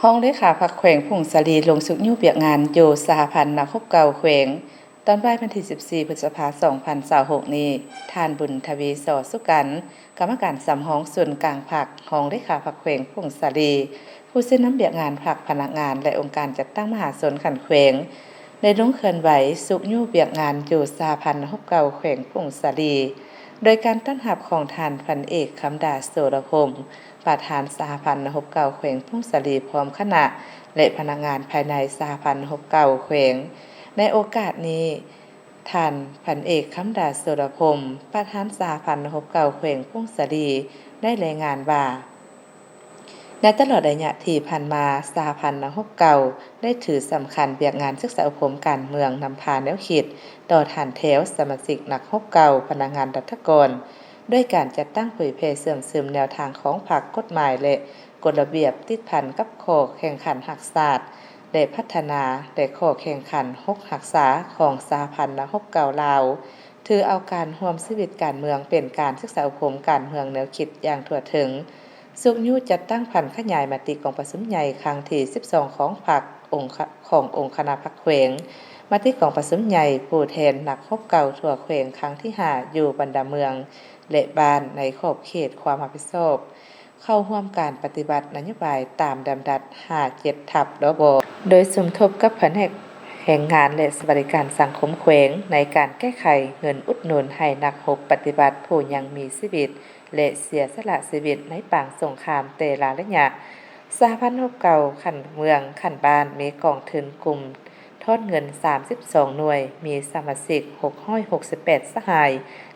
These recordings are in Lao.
ຮອງເລຂາພັກແຂວງຜົ້ງສາລີ ລົງຊຸກຍູ້ວຽກງານຢູ່ສະຫະພັນນັກຮົບເກົ່າແຂວງ. ຕອນບ່າຍວັນທີສິບສີ່ ພຶດສະພາ ສອງພັນຊາວຫົກນີ້, ທ່ານ ບຸນທະວີ ສໍສຸກັນ, ກຳມະການສຳຮອງສູນກາງພັກ, ຮອງເລຂາພັກແຂວງຜົ້ງສາລີ, ຜູ້ຊີ້ນຳວຽກງານພັກ, ພະນັກງານ ແລະ ອົງການຈັດຕັ້ງມະຫາຊົນຂັ້ນແຂວງ ໄດ້ລົງເຄື່ອນໄຫວຊຸກຍູ້ວຽກງານຢູ່ສະຫະພັນນັກຮົບເກົ່າແຂວງຜົ້ງສາລີ, ໂດຍການຕ້ອນຮັບຂອງທ່ານ ພັນເອກ ຄຳດາ ໂສລະພົມ, ປະທານສະຫະພັນນັກຮົບເກົ່າແຂວງຜົ້ງສາລີ ພ້ອມຄະນະ ແລະ ພະນັກງານພາຍໃນສະຫະພັນນັກຮົບເກົ່າແຂວງ. ໃນໂອກາດນີ້, ທ່ານ ພັນເອກ ຄຳດາ ໂສລະພົມ, ປະທານສະຫະພັນນັກຮົບເກົ່າແຂວງຜົ້ງສາລີ ໄດ້ລາຍງານວ່າ, ໃນຕະຫຼອດໄລຍະທີ່ຜ່ານມາ, ສະຫະພັນນັກຮົບເກົ່າໄດ້ຖືສຳຄັນວຽກງານສຶກສາອົບຮົມການເມືອງ, ນຳພາແນວຄິດຕໍ່ຖານແຖວສະມາຊິກນັກຮົບເກົ່າ, ພະນັກງານລັດຖະກອນ, ດ້ວຍການຈັດຕັ້ງເຜີຍແຜ່ເຊື່ອມຊຶມແນວທາງຂອງພັກ, ກົດໝາຍ ແລະ ກົດລະບຽບ ຕິດພັນກັບຂໍ້ແຂ່ງຂັນຮັກຊາດ ແລະ ພັດທະນາ ແລະ ຂໍ້ແຂ່ງຂັນຫົກຮັກສາຂອງສະຫະພັນນັກຮົບເກົ່າລາວ, ຖືເອົາການຮ່ວມຊີວິດການເມືອງເປັນການສຶກສາອົບຮົມການເມືອງແນວຄິດຢ່າງທົ່ວເຖິງ, ຊຸກຍູ້ຈັດຕັ້ງຜັນຂະຫຍາຍມະຕິກອງປະຊຸມໃຫຍ່ຄັ້ງທີສິບສອງຂອງພັກ, ອົງຄະ ຂອງອົງຄະນະພັກແຂວງ, ມະຕິກອງປະຊຸມໃຫຍ່ຜູ້ແທນນັກຮົບເກົ່າທົ່ວແຂວງຄັ້ງທີຫ້າ ຢູ່ບັນດາເມືອງ ແລະ ບ້ານໃນຂອບເຂດຄວາມຮັບຜິດຊອບ ເຂົ້າຮ່ວມການປະຕິບັດນະໂຍບາຍຕາມດຳລັດຫ້າເຈັດທັບ ລບ ໂດຍສົມທົບກັບພະແນກແຮງງານ ແລະ ສະຫວັດດີການສັງຄົມແຂວງ ໃນການແກ້ໄຂເງິນອຸດໜູນໃຫ້ນັກຮົບປະຕິບັດຜູ້ຍັງມີຊີວິດ ແລະ ເສຍສະຫຼະຊີວິດໃນປາງສົງຄາມແຕ່ລະໄລຍະ. ສະຫະພັນນັກຮົບເກົ່າຂັ້ນເມືອງ, ຂັ້ນບ້ານ ມີກອງທຶນກຸ່ມ ທອດເງິນສາມສິບສອງໜ່ວຍ, ມີສະມາຊິກຫົກຮ້ອຍຫົກສິບແປດສະຫາຍ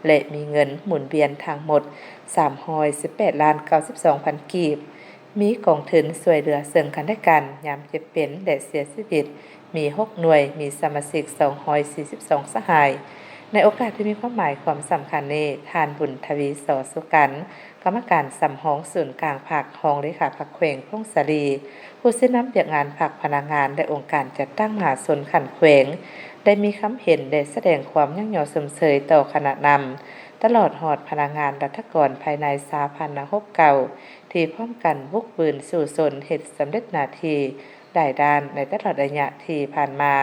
ແລະ ມີເງິນໝູນວຽນທັງໝົດສາມຮ້ອຍສິບແປດລ້ານເກົ້າສິບສອງພັນກີບ. ມີກອງທຶນຊ່ວຍເຫຼືອເຊິ່ງກັນແລະກັນຍາມເຈັບເປັນ ແລະ ເສຍຊີວິດ ມີຫົກໜ່ວຍ, ມີສະມາຊິກສອງຮ້ອຍສີ່ສິບສອງສະຫາຍ. ໃນໂອກາດທີ່ມີຄວາມໝາຍຄວາມສຳຄັນນີ້, ທ່ານ ບຸນທະວີ ສໍສຸກັນ, ກຳມະການສຳຮອງສູນກາງພັກ, ຮອງເລຂາພັກແຂວງຜົ້ງສາລີ, ຜູ້ຊີ້ນຳວຽກງານພັກ, ພະນັກງານ ແລະ ອົງການຈັດຕັ້ງມະຫາຊົນຂັ້ນແຂວງ ໄດ້ມີຄຳເຫັນ ແລະ ສະແດງຄວາມຍ້ອງຍໍຊົມເຊີຍຕໍ່ຄະນະນຳ, ຕະຫຼອດຮອດພະນັກງານລັດຖະກອນພາຍໃນສະຫະພັນນັກຮົບເກົ່າ ທີ່ພ້ອມກັນບຸກບືນສູ້ຊົນເຮັດສຳເລັດໜ້າທີ່ຫຼາຍດ້ານໃນຕະຫຼອດໄລຍະທີ່ຜ່ານມາ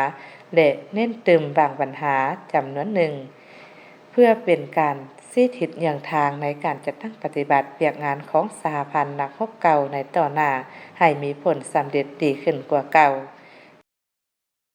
ແລະ ເນັ້ນຕື່ມບາງບັນຫາຈຳນວນໜຶ່ງ ເພື່ອເປັນການຊີ້ທິດເຍືອງທາງໃນການຈັດຕັ້ງປະຕິບັດວຽກງານຂອງສະຫະພັນນັກຮົບເກົ່າໃນຕໍ່ໜ້າ ໃຫ້ມີຜົນສຳເລັດດີຂຶ້ນກວ່າເກົ່າ.